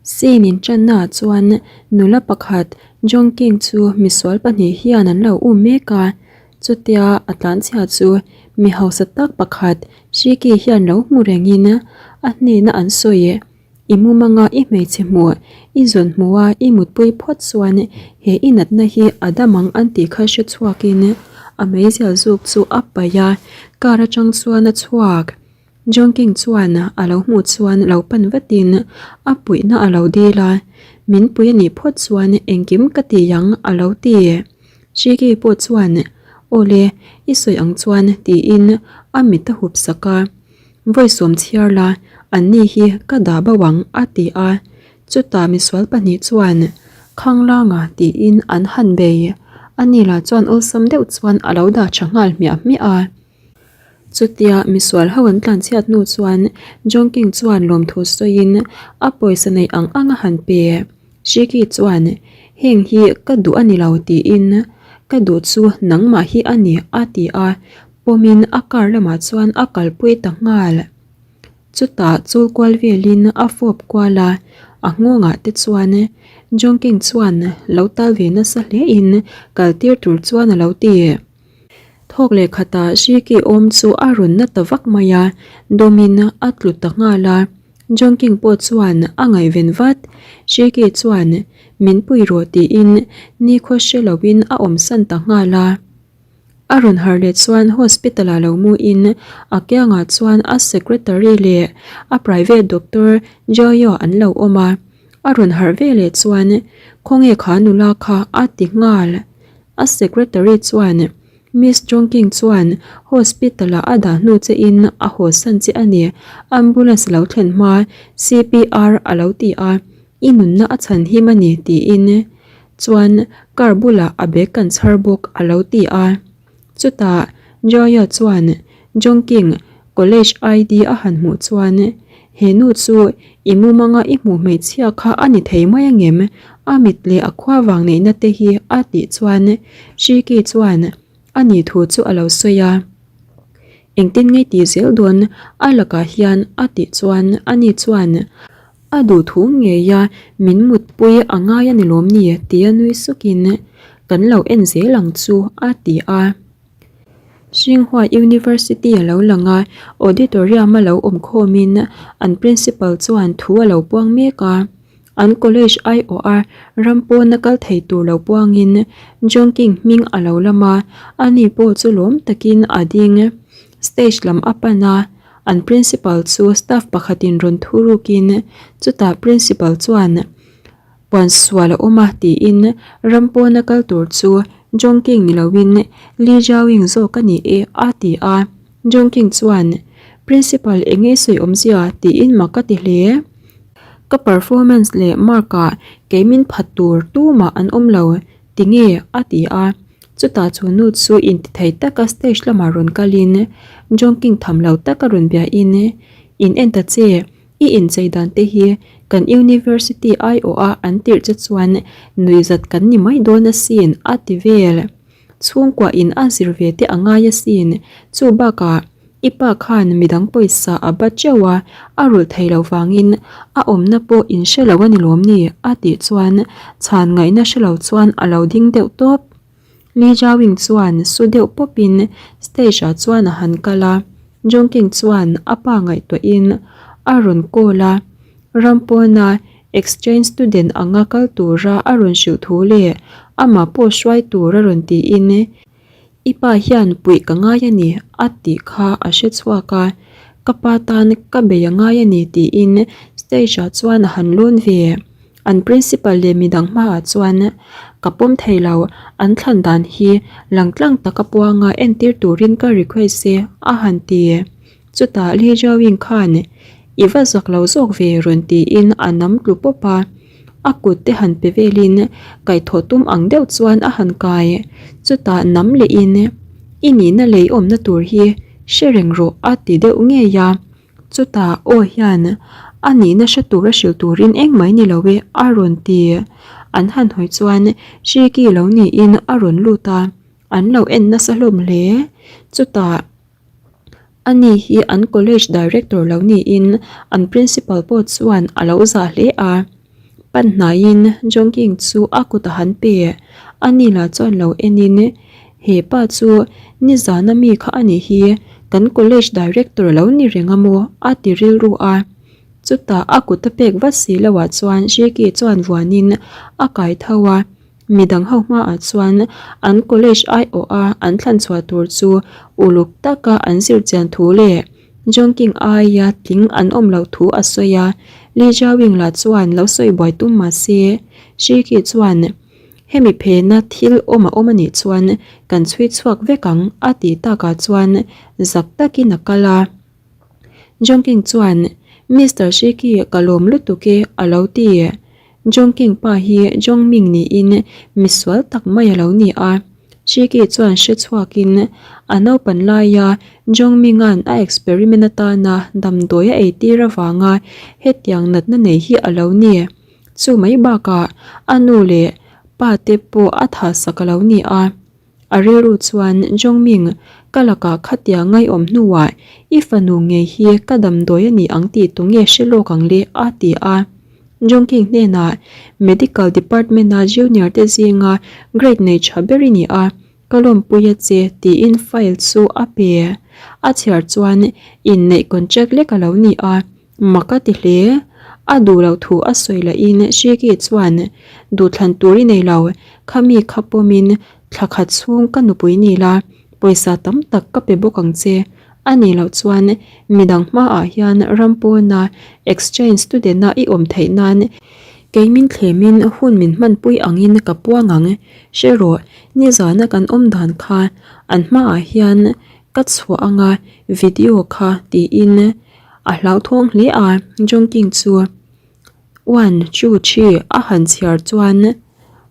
Scene inṭanna ah chuan nula pakhat Jong King chu misual pahnih hian an lo um mek a, chutia a tlanchhia chu mi hausa tak pakhat Shiki hian lo hmu rengin a hnena an sawi. I mumanga i hmeichhe hmuh, i zawn hmuha i mutpui phawt chuan he i natna hi a dam ang an tih kha hre chhuakin a meizial zuk chu a paih a, car atang chuan a chhuak. John King chuan a lo hmuh chuan lo pan vatin a puihna a lo dil a, Min pui a nih phawt chuan engkim ka ti ang a lo ti. Shiki pawh chuan, Awle, i sawi ang chuan tiin a mit a hup sak a. Vawi sawm chhiar la, anni hi ka dah bo ang a ti a. Chutah misual pahnih chuan, Khanglanga tiin an han bei. Ani lah chuan awlsam deuh chuan a lo dah tha nghal hmiah hmiah a. Chutia misual ho an tlanchhiat hnu chuan John King chuan lawmthu sawiin a pawisa neih ang ang a han pe. Shiki chuan, Heng hi ka duh a ni lo tiin, Ka duh chu nangmah hi a ni a ti a. Pawmin a car lamah chuan a kalpui ta nghal. Chutah chul kual velin a fawp kual a, a nghawngah te chuan Jong King chuan lo tal ve nasa hlein kal tir tur chuan a lo ti. Thawk leh khatah Shiki awm chu a rawn na ta vak mai a, dawmin a tlu ta nghal a. Jong King pawh chuan a ngaihven vat. Shiki chuan min pui rawh tiin nikhua hre loin a awmsan ta nghal a. A rawn harh leh chuan hospital ah lo mu in a kiangah chuan a secretary leh a private doctor Joyo an lo awm a. A rawn harh ve leh chuan khawnge kha nula kha a ti nghal. A secretary chuan Miss Chongking chuan hospital ah a dah hnu che in a haw san che a ni, ambulance lo thlen hma CPR a lo ti a, i nunna a chhan him a ni tiin Chuan car bulah a bag kan chhar bawk a lo ti a. Chutah Joya chuan Jongking college ID a han hmuh chuan he nu chu i mumanga i hmuh hmeichhia kha a ni thei mai angem? A mit leh a khua vang neihna te hi a tih chuan Shiki chuan a nih thu chu a lo sawi a. Engtin ngei tih zel dawn a lakah hian a tih chuan ani chuan A duh thu ngei a, min mutpui a ngai a ni lawm ni? tia nui sukin, Kan lo en zel ang chu, a ti a. Xinhua University a lo lang a, auditorium a lo awm khawmin an principal chuan thu a lo puang mek a. An college aiawh a ram pawna kal thei tur lo puangin Jongking hming a lo lam a, ani pawh chu lawm takin a ding. Stage lam a pan a. An principal chu staff pakhatin rawn thu rukin chutah principal chuan puan sual a awm a tiin ram pawna kal tur chu Jong King ni loin Lee Jaoying zawk a ni e a ti a. Jong King chuan Principal eng nge sawi awmzia tiin mak a ti hle. Ka performance leh mark ah kei min phat tur tumah an awm lo Tinge? a ti a. Chutah chu nu chu intithei taka stage lamah rawn kalin Jongking tham lo taka rawn biain, In en ta che, i inchei dan te hi kan university aiawha an tirh che chuan nuihzat kan ni mai dawn asin a ti vel. Chhungkua in a zir ve te a ngai asin, chu bakah I pa khan midang pawisa a ba teuh a, a rulh thei lo vangin a awmna pawh in hre lo a ni lawm ni? a tih chuan chhan ngaihna hre lo chuan a lo ding deuh tawp. Li Jiaoying chuan su deuh pawpin stage ah chuan a han kal a, Jongking chuan a pa ngaihtuahin a rawn call a, ram pawna exchange student anga kal tura a rawn hrilh thu leh amah pawh hruai tur a rawn tiin I pa hian puih ka ngai a ni a tih kha a hre chhuak a, ka pa tan ka bei a ngai a ni tiin stage ah chuan a han lawn ve. An principal leh midang hmaah chuan ka pawm thei lo, an thlan dan hi langtlang taka puanga entir turin ka request e a han ti. Chutah Lee Jae-wing khan I va zak lo zawk ve rawn tiin a nam tlu pawp a, a kut te han pe velin kaihthawh tum ang deuh chuan a han kai. Chutah nam lehin I nihna lei awmna tur hi hre reng rawh a ti deuh ngei a. Chutah aw hian a nihna hre tura hrilh turin engmah ni lo e a rawn ti. An han hawi chuan Shiki lo niin a rawn lut a, an lo en nasa hlawm hle. Chutah. Ani hi an college director lo niin an principal pawh chuan a lo zah hle a. Pan hnaiin Jongking chu a kut a han pe. Ani lah chuan lo enin, He pa chu nizana mi kha a nih hi, kan college director a lo ni reng a maw? a ti rilru a. Chutah a kut a pek vat si loah chuan Jiki chuan vuanin a kai tho a. Midang ho hmaah chuan an college aiawha an thlan chhuah tur chu uluk taka an zir chian thu leh Jongking aia tling an awm loh thu a sawi a. Li Jiawing lah chuan lo sawi buai tum mah se, Shi Qi chuan hemi phena thil awm a awm a nih chuan kan chhui chhuak vek ang a tih takah chuan zak takin a kal a. Jongking chuan Mister Shi Qi ka lawm lutuk e a lo ti. Jongking pa hi Jongming niin misual tak mai a lo ni a. Shiki chuan hre chhuakin a naupan laia Jongminga'n a experiment atana damdawi a eitir avanga hetiang natna nei hi a lo ni. Chu mai bakah a nu leh pa te pawh a thahsak a lo ni a. A rilru chuan Jongming, ka lakah khatia ngaihawm hnuah i fanu ngei hi ka damdawi a ni ang tih tu nge hre lawk ang le? a ti a. Jongking hnenah Medical Department-a junior te zinga grade nei tha ber i ni a, ka lawmpui a che tiin file chu a pe. A chhiar chuan inneih contract lek a lo ni a. Mak a ti hle. A duh loh thu a sawi lahin Shiki chuan, Duhthlan tur i nei lo, khami kha pawmin thla khat chhung ka nupui ni la, pawisa tam tak ka pe bawk ang che. A nih loh chuan midang hmaah hian ram pawna exchange student-a i awm theih nan kei min thlemin hun min hmanpui angin ka puang ang. Hre rawh, nizana kan awm dan kha an hmaah hian ka chhuah anga video kha tiin A hlauthawng hle a, Jongking chu One, two, three a han chhiar chuan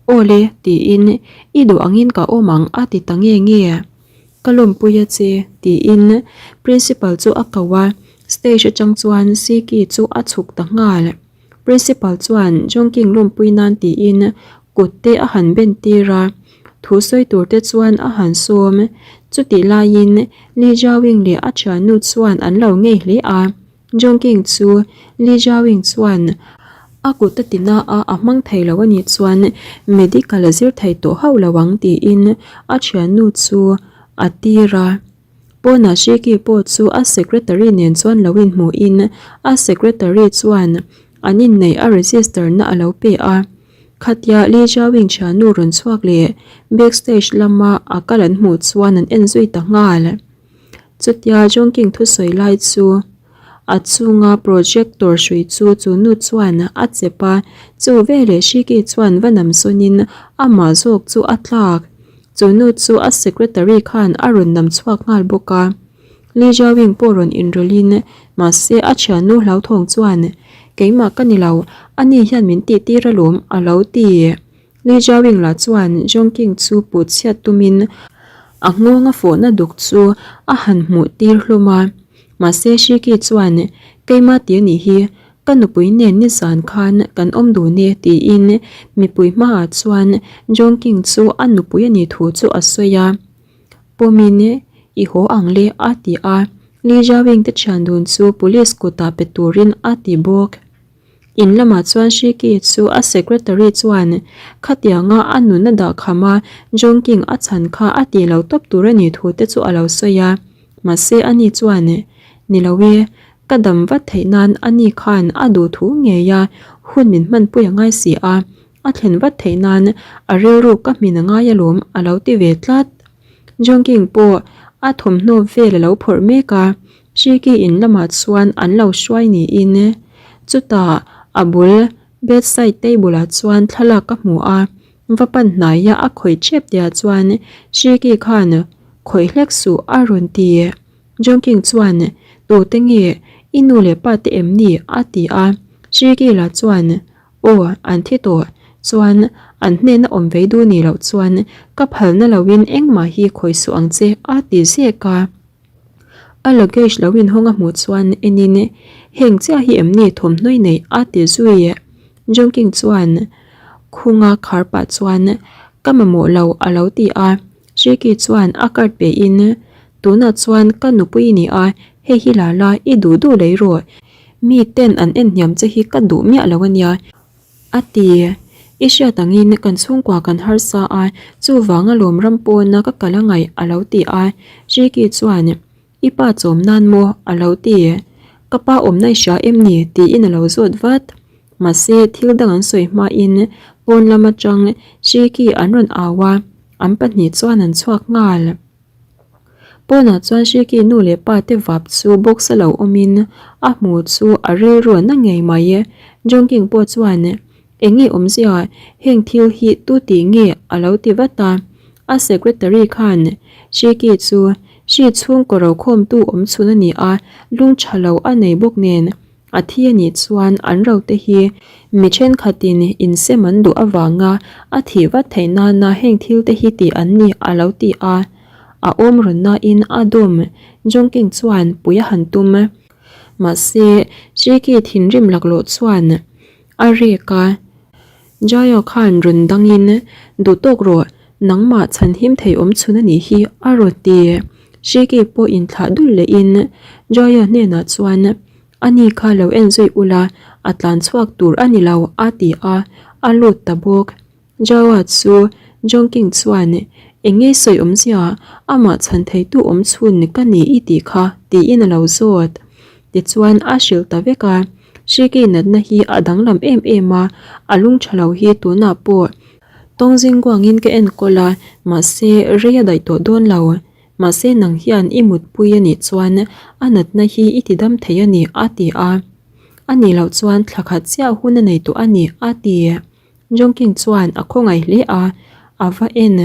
Aw le tiin I duh angin ka awm ang a ti ta nge nge. Ka lawmpui a che tiin Principal chu a ko a, stage atang chuan Siki chu a chhuk ta nghal. Principal chuan Jongking lawmpui nan tiin kut te a han ben tir a, thu sawi tur te chuan a han sawm. Chutih laiin Li Jiawing leh a thiannu chuan an lo ngei hle a, Jongking chu Li Jiawing chuan a kut a ti na a, a hmang thei lo a nih chuan medical a zir thei tawh hauh lo ang tiin a thiannu chu a tir a. Pawnah Shiki pawh chu a secretary nen chuan lo inhmuhin a secretary chuan an inneih a register na a lo pe a. Khatia Lee Jiawing thiannu rawn chhuak leh backstage lama a kal an hmuh chuan an en zui ta nghal. Chutia Jongking thusawi lai chu a chunga projector hrui chu chu nu chuan a chep a, chu veleh Shiki chuan va nam sawnin amah zawk chu a tlak. Chu nu chu a secretary khan a rawn nam chhuak nghal bawk a. Li Jiawing pawh rawn inrawlhin mahse a thiannu hlauthawng chuan, Keimah ka ni lo, ani hian min tih tir alawm a lo ti. Li Jiawing lah chuan Jongking chu put chhiat tumin a nghawng a fawhna duk chu a han hmuh tir hlawm a. Mahse Shiki chuan, Keimah ti a nih hi, Ka nupui nen nizan khan kan awm dun e tiin mipui hmaah chuan John King chu a nupui a nih thu chu a sawi a. Pawmin i haw ang le a ti a, Li Jiawing te thian dun chu police kutah pe turin a ti bawk. In lamah chuan Shi Ki chu a secretary chuan khatianga a nun a dah kham a, John King a chhan kha a tih lo tawp tur a nih thu te chu a lo sawi a. Mahse ani chuan, Ni lo e, Ka dam vat theih nan ani khan a duh thu ngei a, hun min hmanpui a ngai si a, a thlen vat theih nan a rilru ka hmin a ngai alawm a lo ti ve tlat. Jongking pawh a thawmhnaw vel a lo phawrh mek a, Shiki in lamah chuan an lo hruai niin chutah a bul bedside table ah chuan thlalak ka hmu a, va pan hnaia a khawih ṭhep tihah chuan Shiki khan khawih hlek suh a rawn ti. Jongking chuan, Tute nge, i nu leh pa te em ni? a ti a. Srikila chuan, Aw, an thi tawh. Chuan, an hnena awm vei duh ni loh chuan ka phalna loin engmah hi khawi suh ang che, a ti zek a. A luggage lo inhawng a hmuh chuan enin, Heng chiah hi em ni thawmhnawi neih? a ti zui. Jongking chuan khunga khar pah chuan, Ka mamawh lo, a lo ti a. Shiki chuan a card pe in, Tunah chuan ka nupui i ni a, hei hi la la, i duh duh lei rawh. Mi ten an en hniam che hi ka duh miah lo a nia. A ti. I hriat angin kan chhungkua kan harsa a, chuvang alawm ram pawna ka kal a ngaih a lo ti a. Ricky chuan, I pa chawm nan maw? a lo ti. Ka pa awmna i hria em ni? tiin a lo zawt vat. Mahse, thil dang an sawi hmain pawn lam atang Ricky an rawn au a, an pahnih chuan an chhuak nghal. Pawnah chuan Ricky nu leh pa te vap chu box a lo awmin a hmu chu a rilru a na ngei mai. Jongking pawh chuan eng nge awmzia heng thil hi tu tih nge a lo ti vat a. A secretary khan Ricky chu hri chhungkaw rokhawmtu awm chhun a ni a, lung tha lo a nei bawk nen A thi a nih chuan an rote hi mi thenkhatin insem an duh avanga a thih vat theih nana heng thil te hi tih an ni a lo ti a. A awm rawn nain a dawm Jongking chuan pui a han tum. Mahse, Ricky thinrim laklawh chuan a rek a. Jaya khan rawn dangin, Duh tawk rawh, nangmah chhanhim thei awm chhun a nih hi, a rawn ti. Ricky pawh inthlah dul lehin Jaya hnenah chuan, Ani kha lo en zui ula, a tlan chhuak tur a ni lo, a ti a, a lut ta bawk. Jawa chu Jongking chuan, Eng nge sawi awmzia, amah chhan theitu awm chhun ka ni i tih kha, tiin a lo zawt. Tichuan a hrilh ta vek a. Hriki natna hi a danglam em em a, a lung tha lo hi tunah pawh tawngzing guangin ka enkawl a, mahse rei a daih tawh dawn lo. Mahse nang hian i mutpui a nih chuan a natna hi i ti dam thei a ni, a ti a. A nih loh chuan thla khat chiah hun a nei tawh a ni, a ti. Jongking chuan a khawngaih hle a, a va en.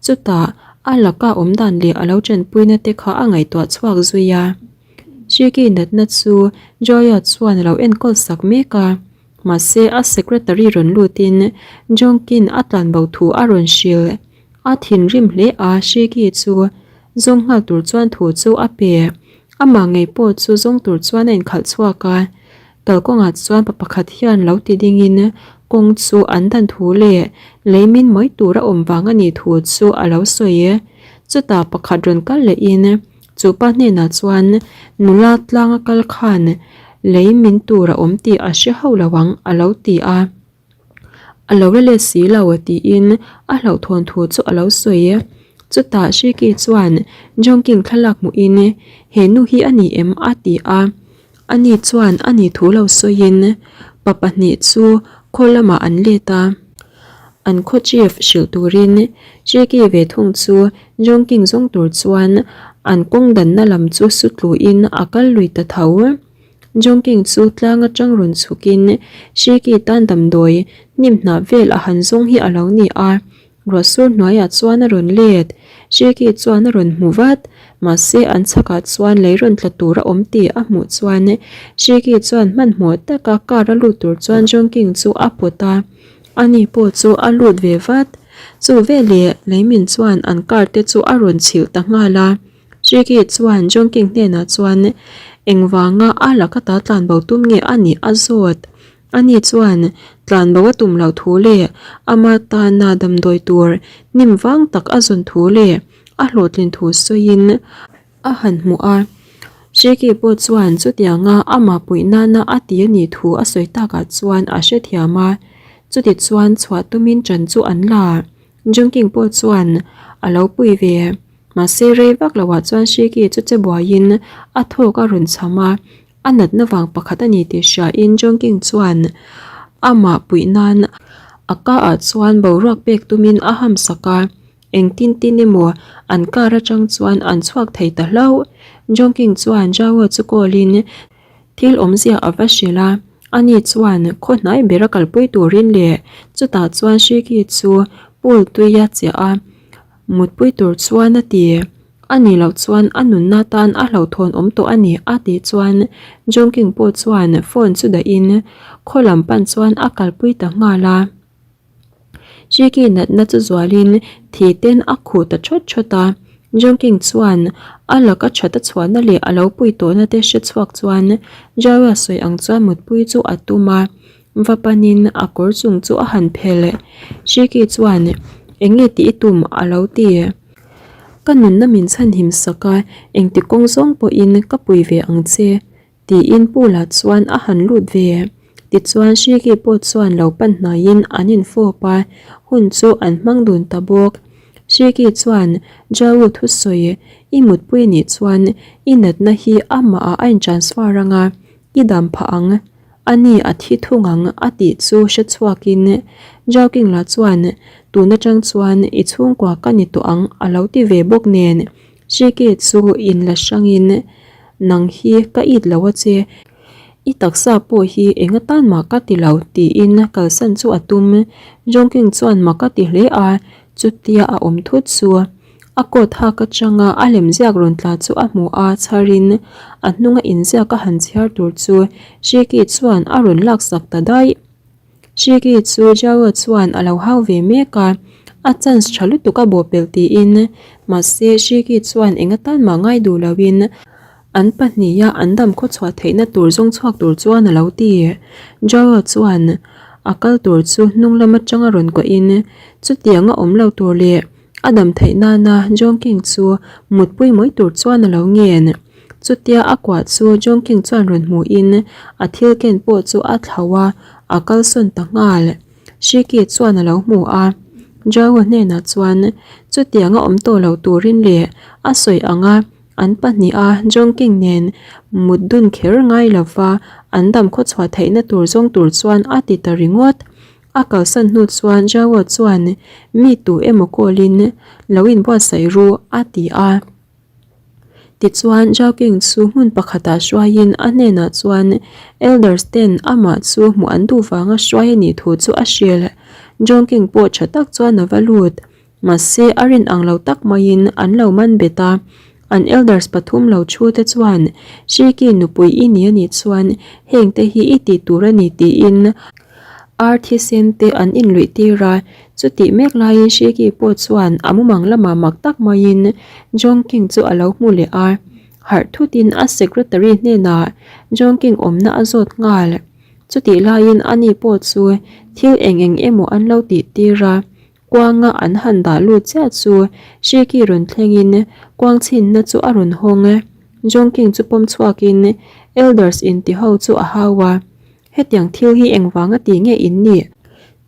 Chutah a laka awm dan leh a lo tanpuina te kha a ngaihtuah chhuak zui a. Shiki natna chu Joya chuan a lo enkawl sak mek a, mahse a secretary rawn lutin Jongkin a tlanbo thu a rawn hrilh. A thinrim hle a, Shiki chu zawng nghal tur chuan thu chu a pe. Amah ngei pawh chu zawng tur chuan a inkhalh chhuak a. Kalkawngah chuan pa pakhat hian lo ti dingin kawng chu an dan thu leh lei min mai tur a awm vang a nih thu chu a lo sawi. Chutah pakhat rawn kal lehin chu pa hnenah chuan nula tlanga kal khan lei min tur a awm tih a hre hauh lo ang a lo ti a. A lo la let si lo tiin a hlauhthawn thu chu a lo sawi. Chutah Shiki chuan Jongking thlalak hmuhin he nu hi a ni em a ti a. Ani chuan a ni thu lo sawiin pa pahnih chu khaw lamah an let a. An khaw chief hrilh turin Shiki ve thung chu Jongking zawng tur chuan an kawng danna lam chu su tluin a kal lui ta tho. Jongking chu tlang atang rawn chhukin Shiki tan damdawi hnim hnah vel a han zawng hi a lo ni a, ruahsur hnuaiah chuan a rawn let. Shiki chuan a rawn hmu vat, mahse an chhakah chuan lei rawn tla tur a awm tih a hmuh chuan Shiki chuan hmanhmawh taka car a lut tur chuan Jongking chu a pawt a, ani pawh chu a lut ve vat. Chu veleh leimin chuan an car te chu a rawn chhilh ta nghal a. Ricky chuan John King hnenah chuan engvanga a laka ta tlanbo tum nge a nih a zawt. Ani chuan tlanbo a tum loh thu leh ama tana damdawi tur hnim vang tak a zawn thu leh a hlawhtlin thu sawiin a han hmu a. Ricky pawh chuan chutianga amah puih nana a ti a nih thu a sawi takah chuan a hrethiam a. Chutichuan chhuah tumin ṭan chu an la. John King pawh chuan a lo pui ve. Mahse rei vak loah chuan Shiki chu che buaiin a thawk a rawn cham a, a natna vang pakhat a ni tih hriain John King chuan amah puih nan a ka ah chuan boruak pek tumin a ham sak a, engtin tin emaw an car atang chuan an chhuak thei ta hlauh. John King chuan Zhao chu call in thil awmzia a va hrilh a, ani chuan khaw hnai bera kalpui turin leh chutah chuan Shiki chu pool tui a chiah a. Mutpui tur chuan a ti. A nih loh chuan a nunna tan a hlauhthawn awm tawh a ni a tih chuan Jongking pawh chuan phone chu dahin khaw lam pan chuan a kalpui ta nghal a. Chiki natna chu zualin thi ten a khuh ta thawt thawt a. Jongking chuan a laka that a chhuahna leh a lo pui tawhna te hre chhuak chuan Jawa sawi ang chuan mutpui chu a tum a. Va panin a kawr chung chu a han phel. Shiki chuan, Eng nge tih i tum? a lo ti. Ka nunna min chhanhim sak a, engti kawng zawng pawhin ka pui ve ang che, tiin Pula chuan a han lut ve. Tichuan Shiki pawh chuan lo pan hnaiin an infawp a, hun chu an hmang dun ta bawk. Shiki chuan Jau thusawi i mutpui nih chuan i natna hi amahah a intransfer anga i dam phah ang. A ni a thi thung ang a tih chu hre chhuakin Jau Kingla chuan tun atang chuan i chhungkua ka ni tawh ang a lo ti ve bawk nen Shiki chu inla hrangin nang hi ka it lo a che. I taksa pawh hi eng atan mah ka ti lo tiin kalsan chu a tum. Jongking chuan mak a ti hle a, chutia a awm thut chu a coat hak atanga a lemziak rawn tla chu a hmu a, chharin a hnunga inziak a han chhiar tur chu Shiki chuan a rawn laksak ta daih. Shiki chu Jao chuan a lo hau ve mek a, a chance tha lutuk a bawhpelh tiin mahse Shiki chuan eng atan mah ngai duh loin An pahniha an dam khawchhuah theihna tur zawng chhuak tur chuan a lo ti. Joe chuan a kal tur chu hnung lam atanga rawn kuahin chutiang a awm lo tur leh a dam theih nana John King chu mutpui mai tur chuan a lo ngen. Chutia a kuah chu John King chuan rawn hmuhin a thil ken pawh chu a thlauh a, a kalsawn ta nghal. Shiki chuan a lo hmu a, Joe hnenah chuan chutiang a awm tawh lo turin leh a sawi anga An pahniha Jongking nen mut dun kher ngai lova an dam khawchhuah theihna tur zawng tur chuan a ti ta ringawt. A kalsan hnu chuan Zhao chuan mi tu emaw call-in lo inbuatsaih ru a ti a. Tichuan Zhaoking chu hmun pakhatah hruaiin a hnenah chuan elders ten amah chu hmuh an duh vanga hruai a nih thu chu a hrilh. Jongking pawh tha tak chuan a va lut. Mahse, a rin ang lo tak maiin an lo man bet a, an elders pathum lo thu te chuan Shiki nupui i ni a nih chuan heng te hi i tih tur a ni tiin ar thisen te an inluih tir a, chutih mek laiin Shiki pawh chuan a mumang lamah mak tak maiin Jong King chu a lo hmu leh a, harh thutin a secretary hnenah Jong King awmna a zawt nghal. Chutih laiin ani pawh chu thil eng eng emaw an lo tih tir a, Kuanga an han dah lut chiah chu Shiki rawn thlengin kuang chhinna chu a rawn hawng e. Jongking chu pawm chhuakin Elders inti ho chu a hau a, Hetiang thil hi engvanga ti nge in nih?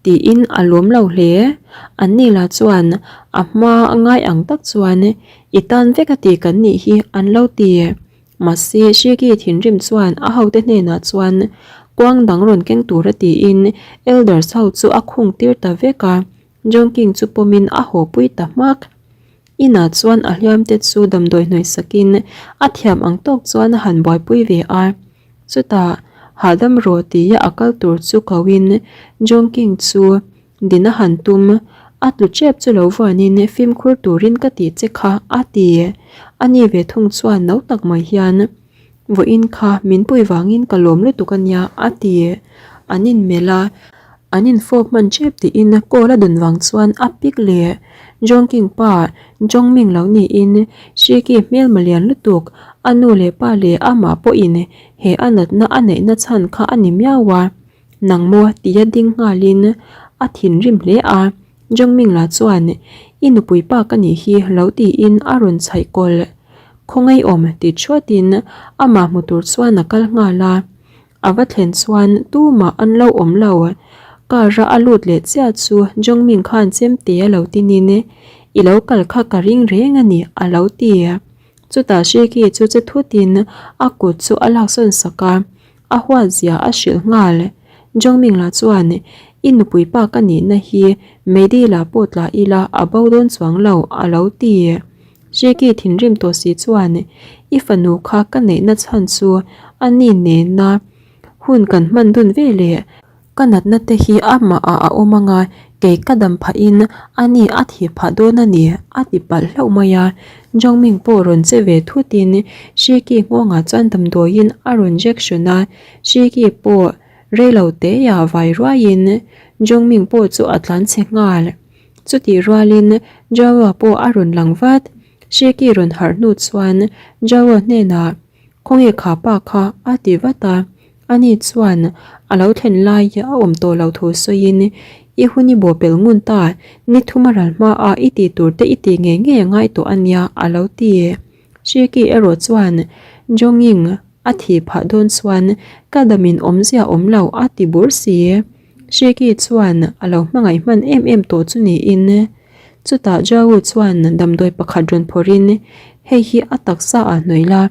tiin a lawm lo hle. Anni lah chuan a hma ngai ang tak chuan I tan vek a ti kan nih hi an lo ti. Mahse, Shiki thinrim chuan a hote hnenah chuan kuang dang rawn keng tura tiin Elders ho chu a khung tir ta vek a, John King chu pawmin a haw pui ta hmak. Inah chuan a hliamte chu damdawi hnawih sakin a thiam ang tawk chuan a han buaipui ve a. Chutah, hahdam rawh tia a kal tur chu koin John King chu Din a han tum, a tlu tep chu lo vuanin fimkhur turin ka tih che kha a ti. A ni ve thung chuan no tak mai hian, Vawiin kha min pui vangin ka lawm lutuk a nia a ti. An inmelh a, an infawp hman tep tiin call a dun vang chuan a pick leh. Jongking pa, Jongming lo niin Shiki hmelma lian lutuk, a nu leh pa leh amah pawhin he a natna a neihna chhan kha a ni miau a. Nang maw? tia ding nghalin a thinrim hle a, Jongming lah chuan I nupui pa ka nih hi lo tiin a rawn chhaih kawlh. Khawngaihawm ti thuatin amah hmu tur chuan a kal nghal a, a va thlen chuan tumah an lo awm lo. Car a a lut leh chiah chu Jongming khan chemte a lo tinin I lo kal kha ka ring reng a ni a lo ti. Chutah Shiki chu che thutin a kut chu a laksawn sak a. A huat zia a hrilh nghal. Jongming lah chuan, I nupui pa ka nihna hi Meidila pawh tla ila a bo dawn chuang lo, a lo ti. Shiki thinrim tawh si chuan, I fanu kha ka neihna chhan chu a ni nena hun kan hman dun ve leh. Ka natna te hi amah ah a awm anga kei ka dam phah in a ni a thih phah dawn a ni a ti palh hlauh mai a. Jongming pawh rawn che ve thut in Shiki nghawngah chuan damdawiin a rawn jection a, Shiki pawh reilo te ah vai ruai in Jongming pawh chu a tlan chhe nghal. Chutih rual in Jawa pawh a rawn lang vat. Shiki rawn harh hnu chuan Jawa hnenah Khawnge kha pa kha a ti vat a. Ani chuan a lo thlen lai a awm tawh lo thu sawiin, I hun i bawhpelh ngun ta, ni thum a ral hma a i tih tur te i tih ngei ngei a ngai tawh a nia, a lo ti. Shiki erawh chuan, Jonging. A thih phah dawn chuan ka damin awmzia awm lo a ti bur si. Shiki chuan a lo hmangaih hman em em tawh chu niin. Chutah Jawu chuan damdawi pakhat rawn phawrhin hei hi a taksa ah hnawih la,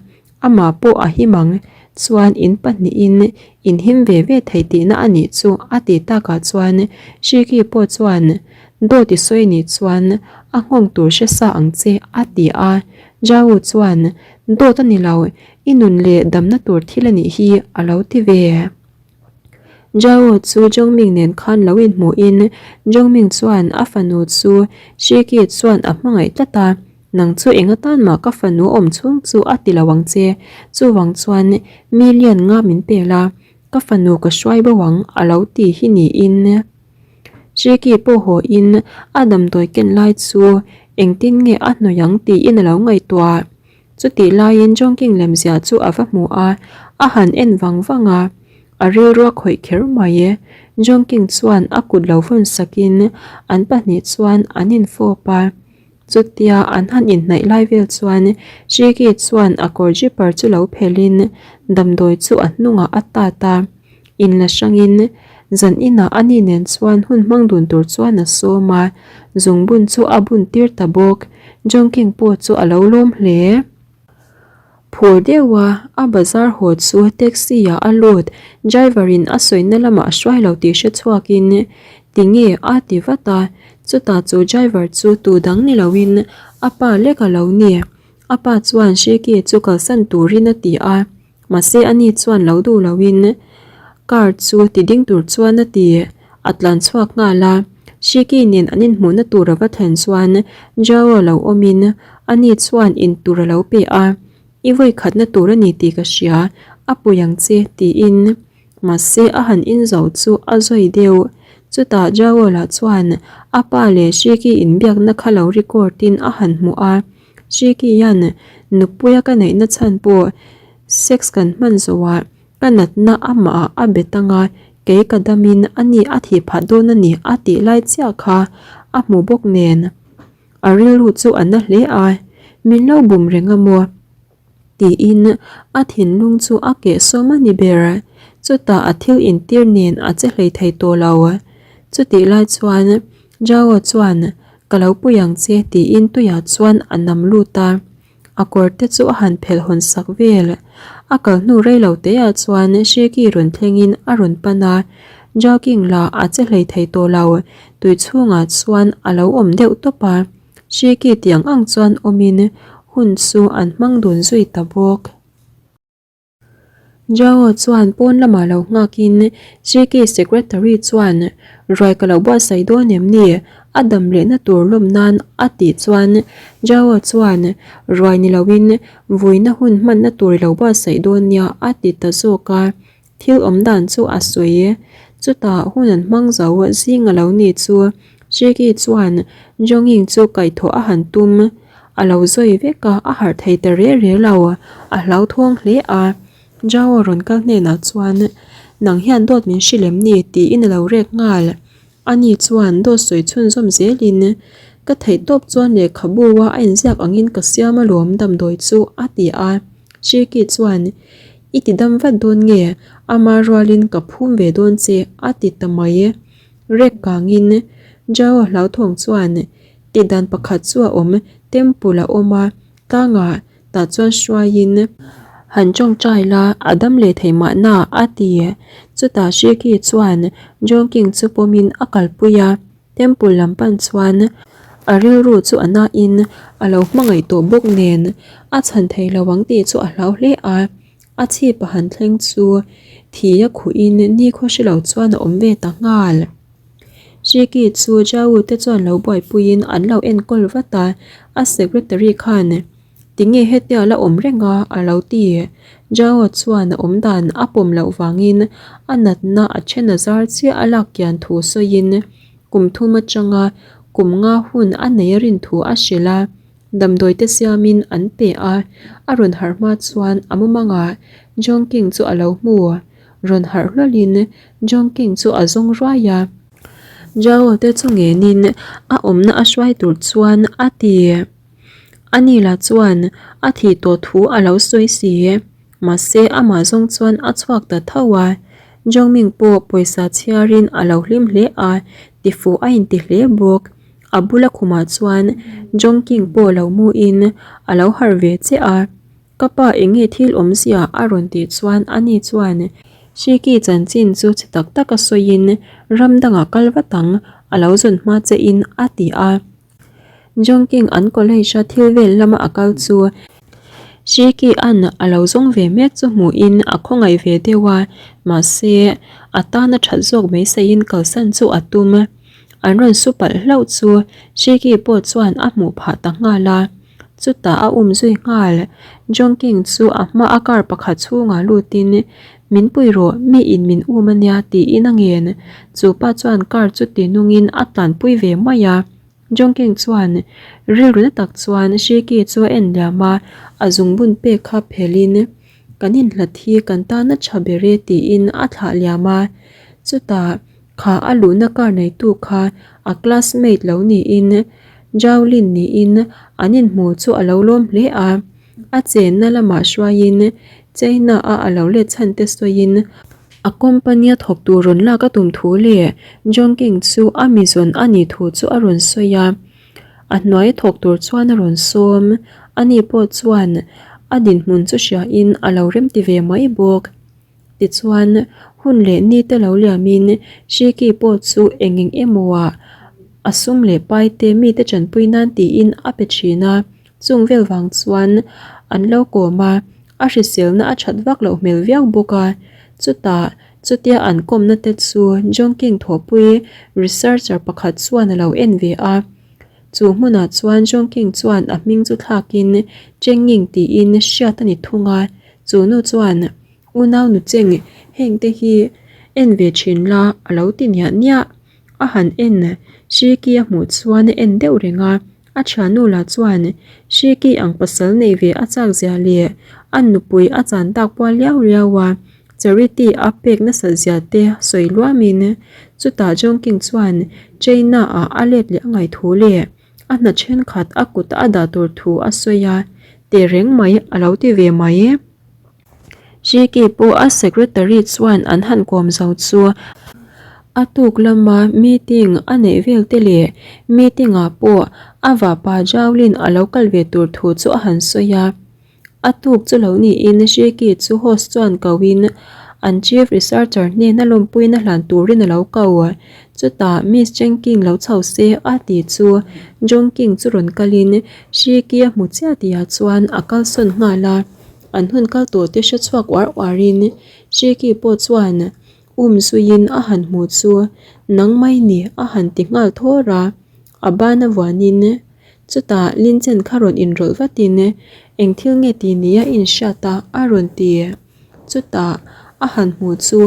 amah pawh a him ang, chuan in pahnihin in him ve ve thei tihna a nih chu a ti takah chuan Shiki pawh chuan dawt i sawi nih chuan a nghawng tur hre sa ang che a ti a, Jawu chuan dawt a ni lo, i nun leh damna tur thil a nih hi a lo ti ve. Zhao chu Zhongming nen khan lo inhmuhin Zhongming chuan a fanu chu Shiki chuan a hmangaih tlat a, Nang chu eng atan mah ka fanu awm chhung chu a ti lo ang che, chuvang chuan million nga min pel a, ka fanu ka hruai bo ang a lo ti hi niin Shiki pawh hawiin a damdawi ken lai chu engtin nge a hnawih ang tiin a lo ngaihtuah. Chutih laiin Jongking lemzia chu a va hmu a, a han en vang vang a, a rilru a khawih kher mai e. Jongking chuan a kut lo vawn sakin an pahnih chuan an infawp a. Chutia an han inhnaih lai vel chuan Shiki chuan a kawr zipper chu lo phelhin damdawi chu a hnungah a tat a. Inla hrangin zan inah a ni nen chuan hun hmang dun tur chuan a sawm a, zungbun chu a bun tir ta bawk. Jongking pawh chu a lo lawm hle. Phur deuha a bazar haw chu taxi ah a lut, driver in a sawina lamah a hruai lo tih hre chhuakin tinge a ti vat a, chutah chu driver chu tu dang ni loin a pa lek a lo ni. A pa chuan Sheki chu kalsan turin a ti a. Mahse ani chuan lo duh loin car chu ti ding tur chuan a ti a tlan chhuak nghal a. Shiki nen an inhmuhna tur a va thlen chuan Jao lo awmin ani chuan in tur a lo pe a, I vawi khatna tur a ni tih ka hria, a pui ang che tiin. Mahse a han in zo chu a zawi deuh. Chutah Jao lah chuan a pa leh Shiki inbiakna kha lo record in a han hmuh a. Shiki-a'n nupuia ka neihna chhan pawh sex kan hman zawhah ka natna amahah a bet anga kei ka damin ani a thih phah dawn a ni a tih lai chiah kha a hmu bawk nen a rilru chu a na hle a, min lo bum reng a maw? Tiin a thinlung chu a keh sawm a ni ber. Chutah a thil intir nen a che hlei thei tawh lo. Chutih lai chuan Jao chuan Ka lo pui ang che tiin tuiah chuan a nam lut a. A kawr te chu a han phelh hawn sak vel. A kal hnu rei lo teah chuan Sheki rawn thlengin a rawn pan a. Jao King lah a che hlei thei tawh lo. Tui chhungah chuan a lo awm deuh tawp a. Sheki tiang ang chuan awmin hun chu an hmang dun zui ta bawk. Jao chuan pawn lamah lo nghakin Sheki secretary chuan ruai ka lo buatsaih dawn em ni? A dam lehna tur lawm nan a tih chuan Jao chuan ruai ni loin vuina hun hmanna tur i lo buatsaih dawn nia a ti ta zawk a. Thil awm dan chu a sawi. Chutah hun an hmang zo zing a lo ni chu Sheki chuan Jonging chu kaihthawh a han tum. A lo zawi vek a, a harh thei ta re re lo. A hlauthawng hle a. Jao rawn kal hnenah chuan, Nang hian dawt min hrilh em ni? tiin a lo rek nghal. Ani chuan dawt sawi chhunzawm zelin, Ka theih tawp chuan lehkhabu a a inziak angin ka siam alawm damdawi chu, a ti a. Sheki chuan, I ti dam vat dawn nge? Ama rualin ka phum ve dawn che, a ti ta mai. Rek kangin Jao hlauthawng chuan tihdan pakhat chu a awm, temple a awm a, tlangah tah chuan hruaiin han tawngtai la, a dam leh thei mahna, a ti. Chutah Sheki chuan Jongking chu pawmin a kalpui a, temple lam pan chuan a rilru chu a nain a lo hmangaih tawh bawk nen a chhan thei lo ang tih chu a hlau hle a. A chhip a han thleng chu thi a khuhin nikhaw hre lo chuan a awm ve ta nghal. Shiki chu Jau te chuan lo buaipuiin an lo enkawl vat a, a secretary khan tinge hetia la awm reng a a lo ti. Jau chuan a awm dan a pawm loh vangin a natna a then a zar chiah a lak kian thu sawiin kum thum atanga kum nga hun a nei a rin thu a hrilh a. Damdawi te siamin an pe a, a rawn harh hma chuan a mumangah Jong King chu a lo hmu. Rawn harh hlawlhin Jong King chu a zawng ruai a. Jao te chu ngenin a awmna a hruai tur chuan a ti. Ani lah chuan a thih tawh thu a lo sawi si. Mahse amah zawng chuan a chhuak ta tho a. Jongming pawh pawisa chhiarin a lo hlim hle a, tifuh a inti hle bawk. A bula khumah chuan Jongking pawh lo muin a lo harh ve che a. Ka pa eng nge thil awmzia a rawn tih chuan ani chuan Shiki chanchin chu chhe tak tak a sawiin ram dangah kal vat ang a lo zawn hma che in a ti a. Jongking an college a thil vel lama a kal chu Shiki an a lo zawng ve mek chu hmuhin a khawngaih ve deuh a, mahse a tan a that zawk mai saiin kalsan chu a tum. An rawn su palh hlauh chu Shiki pawh chuan a hmuh phah ta nghal a. Chutah a um zui nghal. Jongking chu a hma a car pakhat chhungah lutin, Min pui rawh, mi in min um a nia tiin a ngen. Chu pa chuan car chu ti nungin a tlanpui ve mai a. Jongking chuan rilru na tak chuan Shiki chu a en liam a, a zungbun pek kha phelhin, Kan inhlat hi kan tan a tha ber e tiin a thlah liam a. Chutah Kha a luhna car neitu kha a classmate lo niin Jowlin niin an inhmu chu a lo lawm hle a. A chenna lamah hruaiin China a a lo let chhan te sawiin a company a thawk tur rawn lak a tum thu leh Jongking chu a mi zawn a nih thu chu a rawn sawi a. A hnuai a thawk tur chuan a rawn sawm. Ani pawh chuan a dinhmun chu hriain a lo remti ve mai bawk. Tichuan, hun leh ni te lo liamin Shiki pawh chu eng eng emaw-ah a sum leh pai te mite tanpui nan tiin a pe thin a, chung vel vang chuan an lo kawm a, a hriselna a that vak loh hmel viau bawk a. Chutah, chutia an kawmna te chu Jongking thawhpui researcher pakhat chuan a lo en ve a. Chu hmunah chuan Jongking chuan a hming chu thlakin Chenging tiin hriat a ni thung a. Chu nu chuan, Unau nu cheng, heng te hi en ve thin la, a lo ti niah niah. A han en, Shiki a hmuh chuan a en deuh reng a. A thiannu lah chuan, Shiki ang pasal nei ve a chak zia leh a nupui a chan tak pual liau liau a, charity a pek nasat zia te sawi luamin, chutah Jongking chuan China ah a let leh a ngaih thu leh A hna thenkhat a kut a dah tur thu a sawi a, tehreng mai a lo ti ve mai. Jiki pawh a secretary chuan an han kawm zo chu a tuk lama meeting a neih vel te leh meeting ah pawh a vahpa Jowlin a lo kal ve tur thu chu a han sawi a. A tuk chu lo niin Shiki chu host chuan koin an chief researcher hnena lawmpuina hlan turin a lo ko. Chutah Miss Chengking lo chho se a ti chu Jongking chu rawn kalin Shiki a hmu chiah tihah chuan a kalsawn nghal a. An hun kal tawh te hre chhuak uar uarin Shiki pawh chuan um zuiin a han hmu chu nang mai ni a han ti nghal thawr a. A ban a vuanin Chutah Linchen kha rawn inrawlh vatin eng thil nge ti nia inhriat a a rawn ti. Chutah a han hmuh chu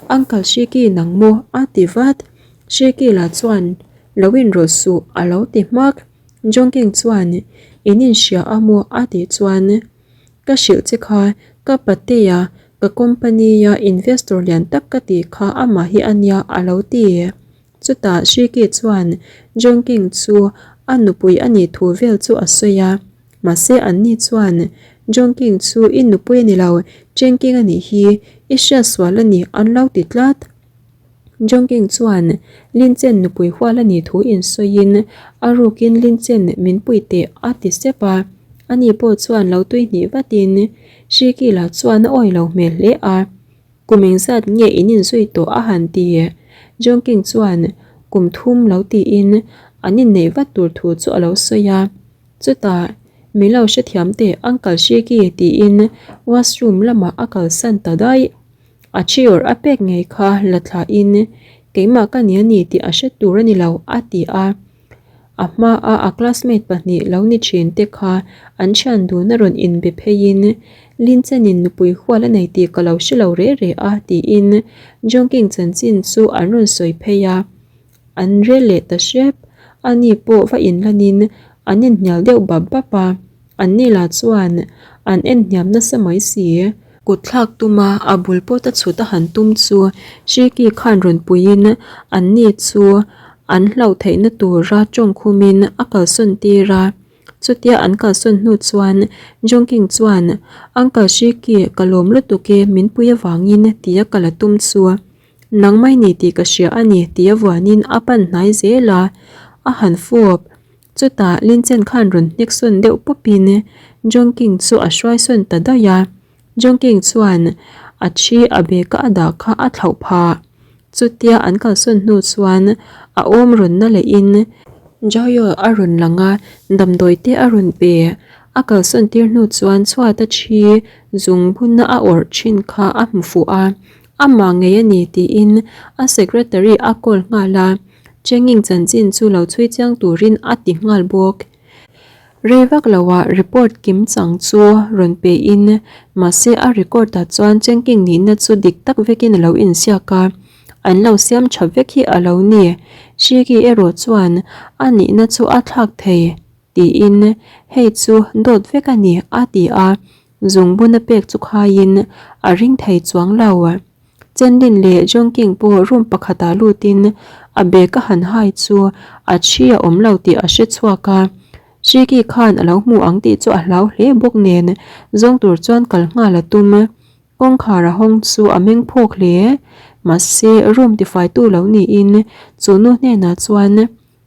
Uncle Shiki nang maw a ti vat. Shiki lah chuan lo inrawlh suh a lo ti hmak. Jongking chuan in inhria a maw a tih chuan ka hrilh che kha ka patea ka company a investor lian tak ka tih kha amah hi a nia a lo ti. Chutah Shiki chuan Jongking chu a nupui a nih thu vel chu a sawi a, mahse anni chuan Jongking chu i nupui a ni lo, Chengking a nih hi, i hriat sual a ni an lo ti tlat. Jongking chuan Linchen nupui hual a nih thu insawiin a rukin Linchen min pui teh a ti sep a, ani pawh chuan lo tui hnih vatin Shiki lah chuan a awi lo hmel hle a. Kum engzat nge in inzui tawh a han ti? Jongking chuan kum thum lo tiin an inneih vat tur thu chu a lo sawi a. Chutah, Min lo hrethiam teh Uncle Shiki tiin washroom lamah a kalsan ta daih. A thiawr a pek ngei kha la thlahin keimah ka ni a ni tih a hre tur a ni lo a ti a. A hmaa a classmate pahnih lo ni thin te kha an thian dun a rawn inbe pheiin Linchenin nupui hual a nei tih ka lo hre lo reh reh a tiin Jongking chanchin chu an rawn sawi phei a. An rel leh ta hrep. Ani pawh va inlanin an inhnial deuh bap bap a. Anni lah chuan an en hniam nasa mai si. Kut thlak tuma a bul pawt a chhut a han tum chu Shiki khan rawn puiin anni chu an hlauh theihna tura tawng khumin a kalsawn tir a. Chutia an kalsawn hnu chuan Jongking chuan, Uncle Shiki, ka lawm lutuk e, min pui avangin tia kal a tum chu. Nang mai ni tih ka hria a ni tia vuanin a pan hnai zel a, a han fawp. Chutah Linchen khan rawn hnek sawn deuh pawpin Jongking chu a hruai sawn ta daih a. Jongking chuan a thi a bag a a dah kha a thlauh phah. Chutia an kalsawn hnu chuan a awm rawn na lehin Joyo a rawn lang a, damdawi te a rawn pe. A kalsawn tir hnu chuan chhuata thi zung bunna a awrh thin kha a hmu fuh a, amah ngei a ni tiin a secretary a call nghal a, Chenging chanchin chu lo chhui chiang turin a ti nghal bawk. Rei vak loah report kim chang chu rawn pe in, mahse a record ah chuan Chengking nihna chu dik tak vekin a lo insiak a, an lo siam tha vek hi a lo ni. Shiki erawh chuan a nihna chu a thlak thei tiin hei chu dawt vek a ni a ti a, zungbun a pek chu khaiin a ring thei chuang lo. Chenlin leh Jongking pawh room pakhatah lutin a bag a han hai chu a thi a awm lo tih a hre chhuak a. Shiki khan a lo hmu ang tih chu a hlau hle bawk nen zawng tur chuan kal nghal a tum. Kawngkhar a hawng chu a meng phawk hle. Mahse room tifaitu lo niin chu nu hnenah chuan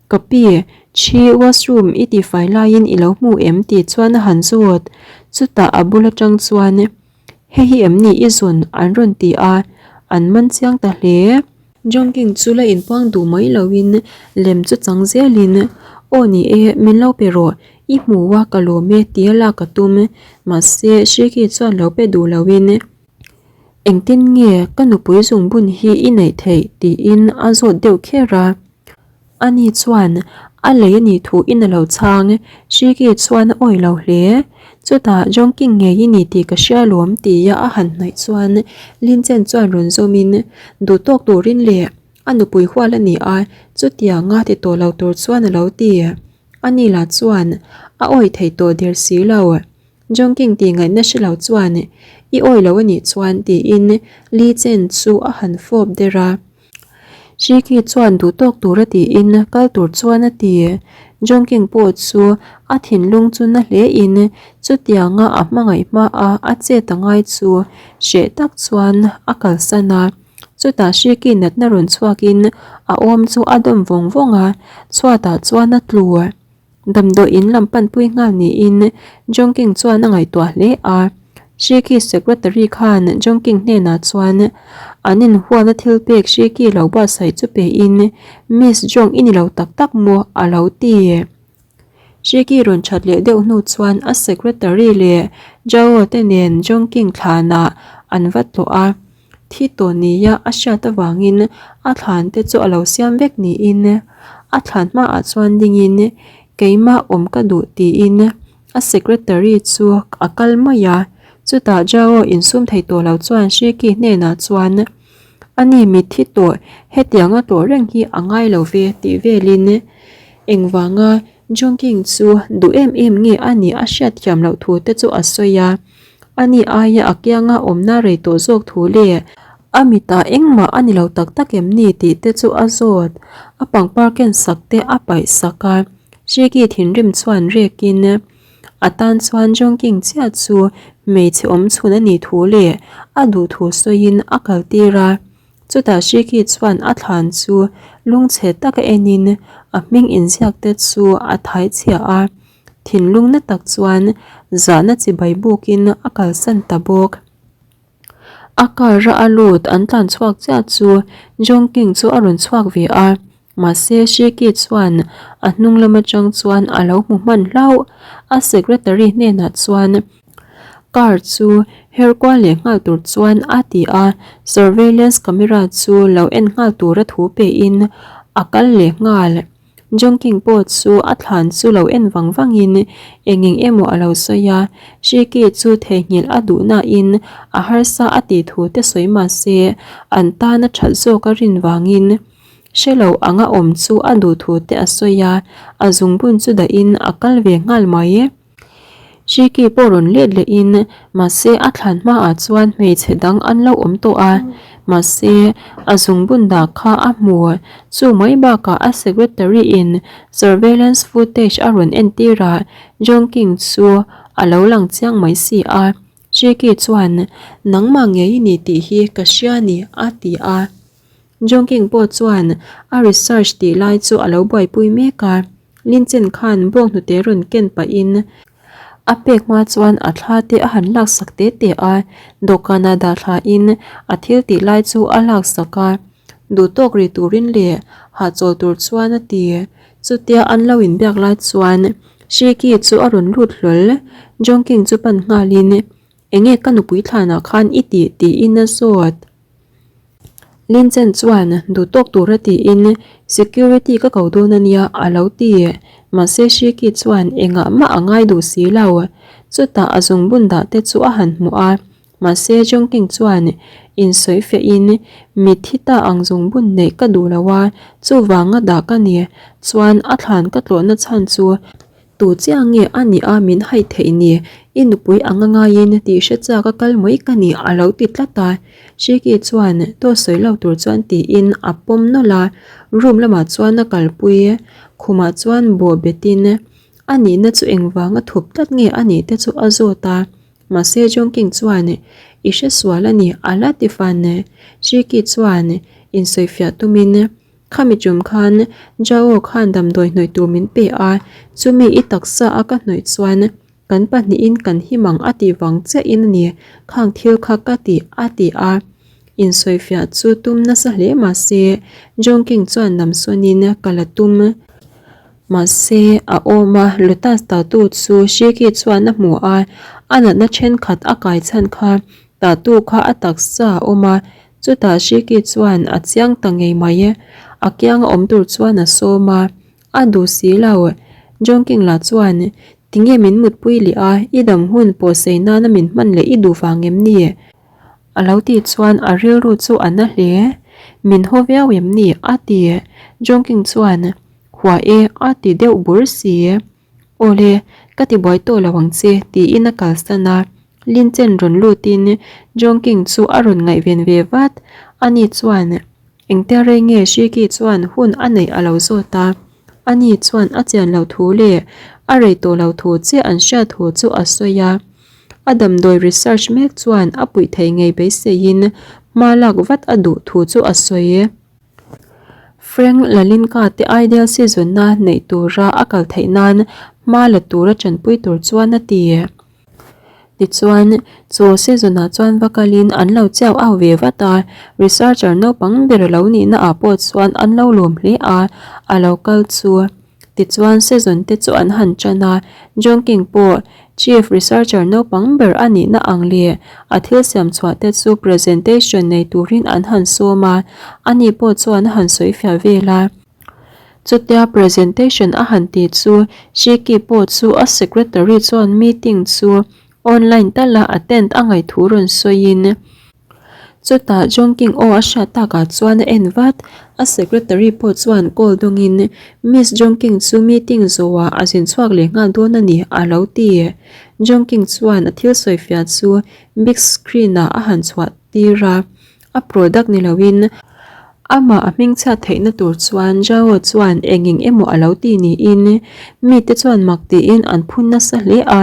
Ka pi, thi washroom i tifai laiin i lo hmu em tih chuan a han zawt. Chutah a bul atang chuan Hei hi em ni i zawn an rawn ti a, an man chiang ta hle. Jongking chu la inpuang duh mai loin lem chu chang zelin, Aw ni e, min lo pe rawh, i hmu a ka lawm e tia lak a tum. Mahse, Shiki chuan lo pe duh loin, Engtin nge ka nupui zungbun hi i neih theih? tiin a zawt deuh kher a. Ani chuan a lei a nih thu in a lo chhang, Shiki chuan a awih lo hle. Chutah Jongking ngei i ni tih ka hria lawm tia a han hnaih chuan Lin Chen chuan rawn zawmin duh tawk turin leh a nupui hual a ni a, chutianga ti tawh lo tur chuan a lo ti. Ani lah chuan a awih thei tawh der si lo. Jongking tih ngaihna hre lo chuan i awih lo a nih chuan tiin Li Chen chu a han fawp der a. Shiki chuan duh tawk tur a tiin kal tur chuan a ti. Jongking pawh chu a thinlung chu na hle in chutianga a hmangaih hma a a chet a ngai chu hreh tak chuan a kalsan a. Chutah Shiki natna rawn chhuak in a awm chu a dawm vawng vawng a, chhuatah chuan a tlu. Damdawi in lam panpui nghal niin Jongking chuan a ngaihtuah hle a. Shiki secretary khan Jongking hnenah chuan an inhualna thil pek Shiki lo buatsaih chu pein Miss Jong i ni lo tak tak maw a lo ti. Shiki rawn that leh deuh hnu chuan a secretary leh Jao te nen Jongking thlanah an va tlawh a. Thi tawh nia a hriat avangin a thlan te chu a lo siam vek niin a thlan hmaah chuan dingin keimah awm ka duh tiin a secretary chu a kal mai a, chutah Jao insum thei tawh lo chuan Shiki hnenah chuan ani mitthi tawh hetianga tawh reng hi a ngai lo ve tih velin engvanga Jongking chu duh em em nge a nih a hriatthiam loh thu te chu a sawi a. Ani aia a kianga awmna rei tawh zawk thu leh a mitah engmah a ni lo tak tak em ni tih te chu a zawt. A pangpar ken sak te a paih sak a, Shiki thinrim chuan rekin a tan chuan Jongking chiah chu hmeichhe awm chhun a nih thu leh a duh thu sawiin a kal tir a. Chutah Shiki chuan a thlan chu lungchhe taka enin a hming inziak te chu a thai chhiah a. Thinlung na tak chuan zahna chibai bukin a kalsan ta bawk. A car a a lut an tlan chhuak chiah chu Jongking chu a rawn chhuak ve a, mahse Shiki chuan a hnung lam atang chuan a lo hmu hman hlauh. A secretary hnenah chuan car chu her kual leh nghal tur chuan a ti a, surveillance camera chu lo en nghal tura thu pein a kal leh nghal. Jongking pawh chu a thlan chu lo en vang vangin eng eng emaw a lo sawi a, Shiki chu theihnghilh a duh nain a harsa a tih thu te sawi mah se an tan a that zawk a rin vangin hre lo anga awm chu a duh thu te a sawi a, a zungbun chu dahin a kal ve nghal mai. Shiki pawh rawn let lehin mahse a thlan hmaah chuan hmeichhe dang an lo awm tawh a, Mahse, a zungbun dah kha a hmu. Chu mai bakah a secretary in surveillance footage a rawn entir a, Jong King chu a lo lang chiang mai si a. Jiki chuan, Nangmah ngei i ni tih hi ka hria ni, a ti a. Jong King pawh chuan a research tih lai chu a lo buaipui mek a. Linchen khan bawng hnute rawn ken pahin a pek hma chuan a thla te a han laksak te te a, dawhkanah dah thlain a thil tih lai chu a laksak a, duhtawk ri turin leh hahchawl tur chuan a ti. Chutia an lo inbiak lai chuan Shiki chu a rawn lut hlawl, Jongking chu pan nghalin, Enge ka nupui thlanah khan i tih? tiin a zawt. Linchen chuan duh tawk tura tiin security ka ko dawn a nia a lo ti. Mahse Shiki chuan engah mah a ngai duh si lo. Chutah a zungbun dah te chu a han hmu a. Mahse Jongking chuan insawi fiahin mitthi ta ang zungbun neih ka duh lo a, chuvanga dah ka ni. Chuan a thlan ka tlawhna chhan chu Tu chiah nge a nih a min haih theih ni? I nupui ang a ngaiin tih hre chak a kal mai ka ni a lo ti tlat a. Shiki chuan tawt sawi lo tur chuan tiin a pawm nawlh a, room lamah chuan a kalpui. Khumah chuan bawh betin a nihna chu engvanga thup tlat nge a nih te chu a zawt a. Mahse Jongking chuan i hre sual a ni a la ti fan. Shiki chuan insawifiah tumin Khami tum khan Jao khan damdawi hnawih tur min pe a, chumi i taksa a ka hnawih chuan kan pahnihin kan him ang a tih vang chiahin a ni, khang thil kha ka ti a ti a. Insawifiah chu tum nasa hle mahse Jongking chuan lamsawnin ka la tum. Mahse a awm a, Lotus tatu chu Shiki chuan a hmu a, a natna thenkhat a kai chhan kha tatu kha a taksa a awm a, Chutah Shiki chuan a chiang ta ngei mai e, a kianga awm tur chuan a sawm a, a duh si lo. Jongking lah chuan, Tinge min mutpui leh a, i dam hun pawh sei nana min hman leh i duh vang em ni? A lo tih chuan a rilru chu a na hle. Min haw viau em ni? a ti. Jongking chuan, Hua e, a ti deuh bur si. Awle, ka ti buai tawh lo ang che, tiin a kalsan a. Linchen rawn lutin Jongking chu a rawn ngaihven ve vat. Ani chuan, Engtia rei nge Shiki chuan hun a neih a lo zawt a. Ani chuan a chian lo thu leh a rei tawh lo thu chiah an hriat thu chu a sawi a. A damdawi research mek chuan a puih thei ngei beiseiin hma lak vat a duh thu chu a sawi. Frank Lalinka te ideal season-a neih tura a kal theih nan hma la tura tanpui tur chuan a ti. Tichuan, chu season-ah chuan va kalin an lo chiau au ve vat a, researcher naupang ber lo nihna ah pawh chuan an lo lawm hle a, a lo kal chu. Tichuan season te chu an han tan a, John King pawh Chief Researcher naupang ber a nihna ang leh a thil siam chhuah te chu presentation nei turin an han sawm a, ani pawh chuan a han sawi fiah vel a. Chutia presentation a han ti chu Shiki pawh chu a secretary chuan meeting chu online tala attend a ngaih thu rawn sawiin, Chutah Jongking aw a hriat takah chuan a en vat. A secretary pawh chuan call dawngin Miss Jongking chu meeting zawhah a zin chhuak leh nghal dawn a ni a lo ti. Jongking chuan a thil sawifiah chu big screen ah a han chhuah tir a, a product ni loin amah a hmingchhiat theihna tur chuan Zhao chuan eng eng emaw a lo ti niin mite chuan mak tiin an phun nasa hle a,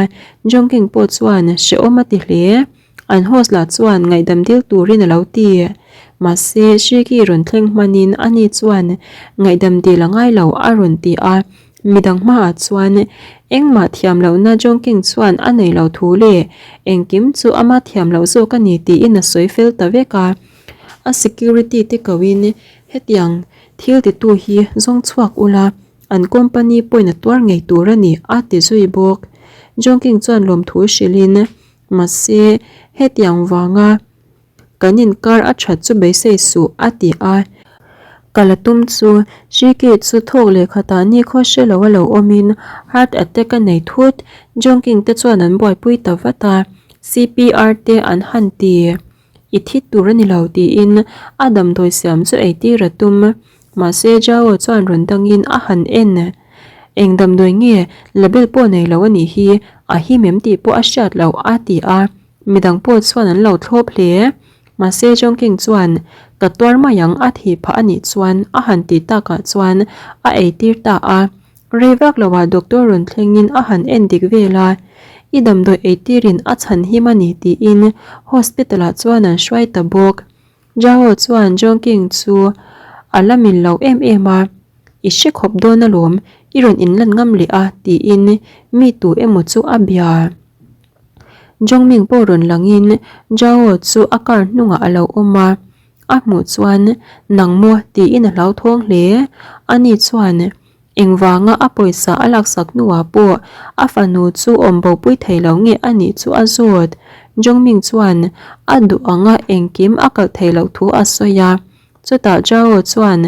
Jongking pawh chuan hrehawm a ti hle. An host lah chuan ngaihdam dil turin a lo ti. Mahse, Shiki rawn thleng hmanin ani chuan ngaihdam dil a ngai lo a rawn ti a. Midang hmaah chuan engmah thiam lohna Jongking chuan a nei lo thu leh engkim chu ama thiam loh zawk a ni tiin a sawi fel ta vek a. A security te koin hetiang thil titu hi zawng chhuak ula, an company pawhin a tuar ngei tur a ni a ti zui bawk. Jongking chuan lawmthu hrilhin Mahse, hetiang vanga kan inkar a that chu beisei suh, a ti a. Ka la tum chu, Shiki chu thawk leh khatah nikhaw hre lo a lo awmin heart attack a nei thut. Jongking te chuan an buaipui ta vat a, CPR te an han ti. I thi tur a ni lo tiin a damdawi siam chu eitir a tum. Mahse Jao chuan rawn dangin a han en. Eng damdawi nge label pawh nei lo a nih hi, a him em tih pawh a hriat loh a ti a. Midang pawh chuan an lo thlawp hle. Mahse Jongking chuan ka tuar mai ang a thih phah a nih chuan a han tih takah chuan a eitir ta a. Rei vak loah doctor rawn thlengin a han en dik vel a, I damdawi eitirin a chhan him a ni tiin hospital ah chuan an hruai ta bawk. Jao chuan Jongking chu a la min lo em em a, I hre khawp dawn alawm, i rawn inlan ngam leh a tiin mi tu emaw chu a bia. Jongming pawh rawn langin Jao chu a car hnungah a lo awm a, a hmuh chuan nang maw tiin a hlauthawng hle. Ani chuan engvanga a pawisa a laksak hnuah pawh a fanu chu awm bopui thei lo nge a nih chu a zawt. Jongming chuan a duh anga engkim a kalh thei loh thu a sawi a. Chutah Jao chuan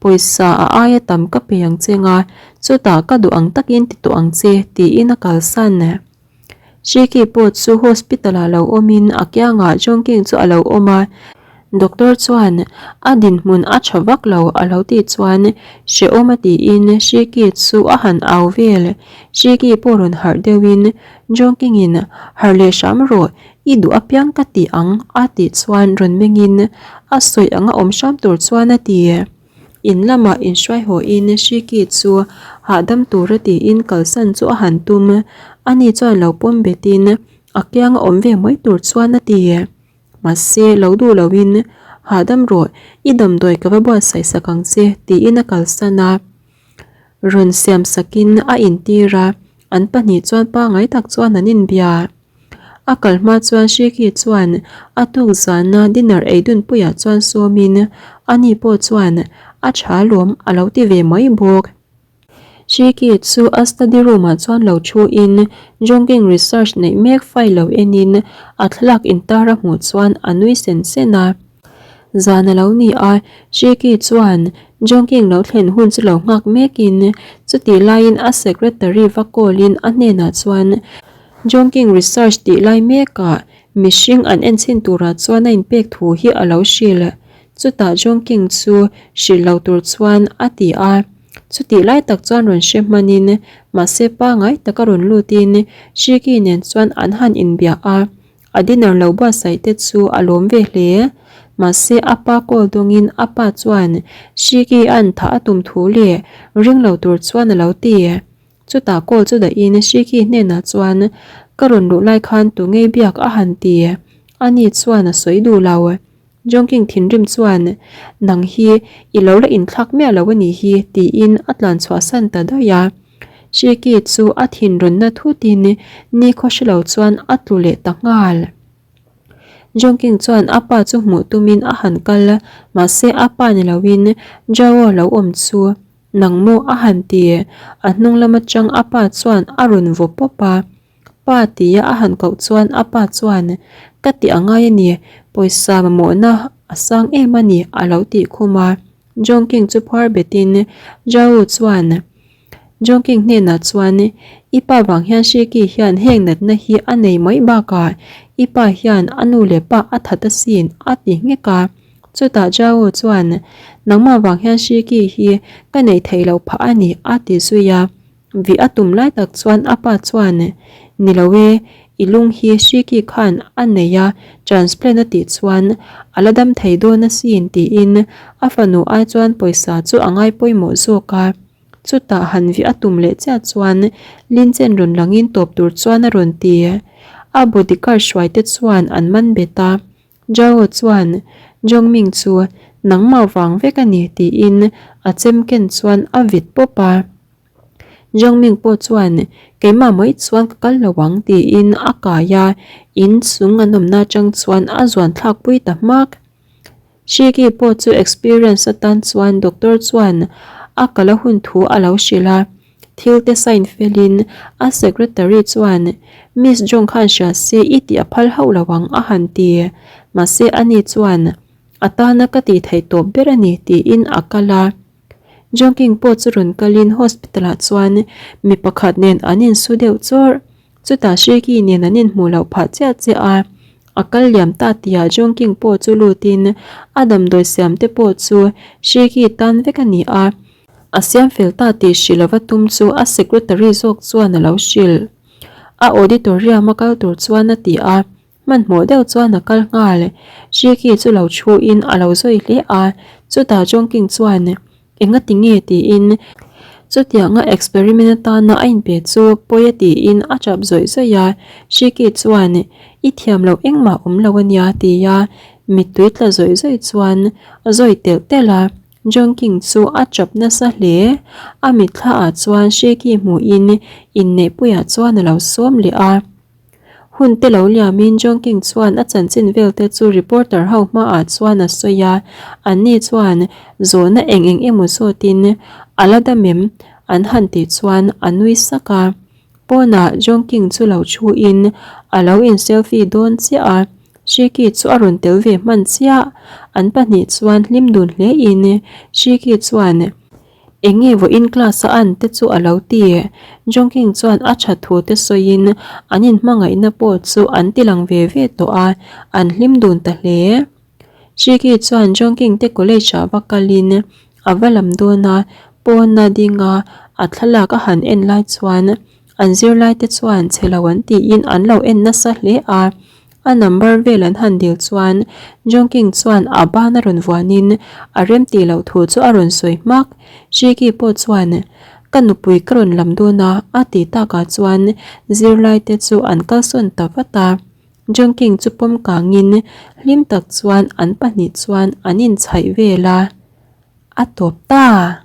pawisa a aia tam ka pe ang che nga, chutah ka duh ang takin ti tawh ang che tiin a kalsan. Shiki pawh chu hospital ah lo awmin a kiangah Jongking chu a lo awm a, doctor chuan a dinhmun a tha vak lo a lo tih chuan hrehawm a tiin Shiki chu a han au vel. Shiki pawh rawn harh deuhin Jongking in harh leh hram rawh i duh apiang ka ti ang a tih chuan rawn mengin a sawi anga awm hram tur chuan a ti. In lamah inhruai hawiin Shiki chu hahdam tura tiin kalsan chu a han tum. Ani chuan lo pawm betin a kianga awm ve mai tur chuan a ti. Mahse, lo duh loin hahdam rawh, i damdawi ka va buatsaih sak ang che tiin a kalsan a. Rawn siam sakin a intir a, an pahnih chuan pangai tak chuan an inbia. A kal hma chuan Shiki chuan a tuk zana dinner ei dun puiah chuan sawmin ani pawh chuan a tha lawm a lo ti ve mai bawk. Shiki chu a study room ah chuan lo thu in Jongking research neih mek file lo en in a thlalak intar a hmuh chuan a nui sen sen a. Zan a lo ni a, Shiki chuan Jongking lo thlen hun chu lo nghak mek in chutih laiin a secretary va call in a hnenah chuan Jongking research tih lai mekah mihring an enchhin turah chuan a inpek thu hi a lo hrilh. Chutah Jongking chu hrilh lo tur chuan a ti a. Chutih lai tak chuan rawn hre hmanin mahse pangai taka rawn lutin Shiki nen chuan an han inbia a. A dinner lo buatsaih te chu a lawm ve hle. Mahse a pa call dawngin a pa chuan Shiki an thah a tum thu leh ring lo tur chuan a lo ti. Chutah call chu dahin Shiki hnenah chuan ka rawn luh lai khan tu ngei biak a han ti. Ani chuan a sawi duh lo. Jongking thinrim chuan nang hi i lo la inthlak miah lo a nih hi tiin a tlan chhuahsan ta daih a. Shiki chu a thinrawnna thutin nikhaw hre lo chuan a tlu leh ta nghal. Jongking chuan a pa chu hmuh tumin a han kal mahse a pa ni loin Jao lo awm chu Nang maw a han ti? A hnung lam atang a pa chuan a rawn vaw pawp a. Pa tia a han koh chuan a pa chuan, Ka tih a ngai a ni, pawisa mamawhna a sang em a ni a lo tih khum a. Jongking chu phuar betin Jao chuan Jongking hnenah chuan, I pa vang hian Shiki hian heng natna hi a nei mai bakah i pa hian a nu leh pa a that asin a ti nghek a. Chutah Jao chuan, Nangmah vang hian Shiki hi ka neih theih loh phah a ni, a ti zui a. Vih a tum lai tak chuan a pa chuan, Ni lo e, i lung hi Shiki khan a nei a, transplant a tih chuan a la dam thei dawn asin, tiin a fanu ai chuan pawisa chu a ngai pawimawh zawk a. Chutah han vih a tum leh chiah chuan Linchen rawn langin tawp tur chuan a rawn ti. A bodyguard hruaite chuan an man bet a. Jao chuan Jongming chu nangmah vang vek a ni tiin a chem ken chuan a vit pawp a. Jongming pawh chuan keimah mai chuan ka kal lo ang tiin a kai a, in chung an awmna atang chuan a zuan thlak pui ta hmak. Shiki pawh chu experience atan chuan doctor chuan a kal a hun thu a lo hrilh a. Thil te sign felin a secretary chuan Miss Jong khan hria se i tih a phal hauh lo ang a han ti. Mahse ani chuan a tana ka tih theih tawp ber a ni tiin a kal a. Jong King pawh chu rawn kalin hospital ah chuan mi pakhat nen an insu deuh chawrh. Chutah Sheki nen an inhmuh loh phah chiah chiah a, a kal liam ta tihah Jongking pawh chu lutin a damdawi siam te pawh chu Sheki tan vek a ni a, a siam fel ta tih hrilh lova tum chu a secretary zawk chuan a lo hrilh. A auditorium a kal tur chuan a ti a. Hmanhmawh deuh chuan a kal nghal. Shiki chu lo thu in a lo zawi hle a, chutah Jongking chuan Enga ti nge tiin chutianga experiment atana a inpe chu pawi a tiin a tap zawih zawih a. Shiki chuan I thiam loh engmah awm lo a nia tia mittui tla zawih zawih chuan a zawi telh telh a. Jongking chu a tap nasa hle. A mitthla ah chuan Shiki hmuhin inneihpuiah chuan a lo sawm leh a. Hun te lo liamin John King chuan a chanchin vel te chu reporter ho hmaah chuan a sawi a, anni chuan zawhna eng eng emaw zawtin a la dam em an han tih chuan a nui sak a. Pawnah John King chu lo thuin a lo in selfie dawn chiah a, Shiki chu a rawn tel ve hman chiah. An pahnih chuan hlim dun hlein Shiki chuan Enge vawiin class a an te chu a lo ti. Jongking chuan a tha thu te sawiin an inhmangaihna pawh chu an ti lang ve ve tawh a, an hlim dun ta hle. Shiki chuan Jongking te college ah va kalin a va lam dawn a, pawna dinga a thlalak a han en lai chuan an zirlai te chuan chhe lo an tiin an lo en nasa hle a. A number vel an han dil chuan Jongking chuan a ban a rawn vuanin a rem tih loh thu chu a rawn sawi hmak. Shiki pawh chuan Ka nupui ka rawn lam dawn a a tih takah chuan zirlai te chu an kalsawn ta vat a. Jongking chu pawm kangin hlim tak chuan an pahnih chuan an inchhaih vel a, a tawp ta.